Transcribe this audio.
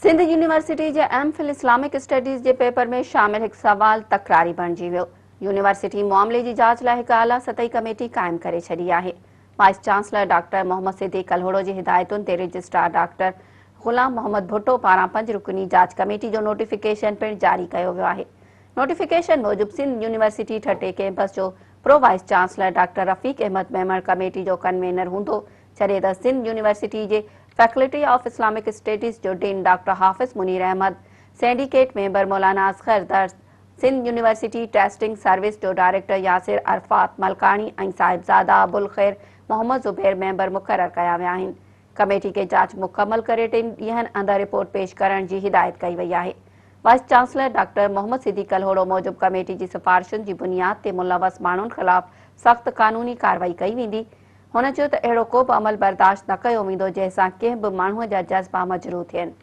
Sindh university جي M Phil Islamic studies جي paper ۾ شامل هڪ سوال تڪراري بڻجي ويو. يونيورسٽي معاملي جي جاچ لاء هڪ اعليٰ سطحي ڪميٽي قائم ڪري ڇڏي آهي. Vice chancellor doctor Muhammad Siddique Kalhoro جي هدايتن تي رجسٽرار ڊاڪٽر غلام محمد ڀٽو پاران پنج رڪني جاچ ڪميٽي جو نوٽيفڪيشن پڻ جاري ڪيو ويو آهي. نوٽيفڪيشن موجب سنڌ يونيورسٽي ٺٽي ڪيمپس جو pro vice chancellor doctor Rafiq Ahmed Memon committee جو ڪنوينر هوندو جڏهن ته سنڌ يونيورسٽي جي فيڪلٽي آف اسلامڪ اسٽڊيز جو dean doctor Hafiz Munir Ahmed, syndicate member Maulana Asghar Dars, Sindh university testing service جو director Yasir Arafat Malkani ۽ صاحبزاده Abul Khair Muhammad Zubair member مقرر ڪيا ويا آهن. ڪميٽي کي جاچ مڪمل ڪري ٽن ڏينهن اندر رپورٽ پيش ڪرڻ جي هدايت ڪئي وئي آهي. Vice chancellor doctor Muhammad Siddique Kalhoro موجب ڪميٽي جي سفارشن جي بنياد تي ملوث ماڻهن خلاف سخت قانوني ڪارروائي ڪئي ويندي. هن چيو ته اهڙو ڪو به عمل برداشت نه ڪيو ويندو جنهن سان ڪنهن به ماڻهو جا جذبا مجروح ٿين.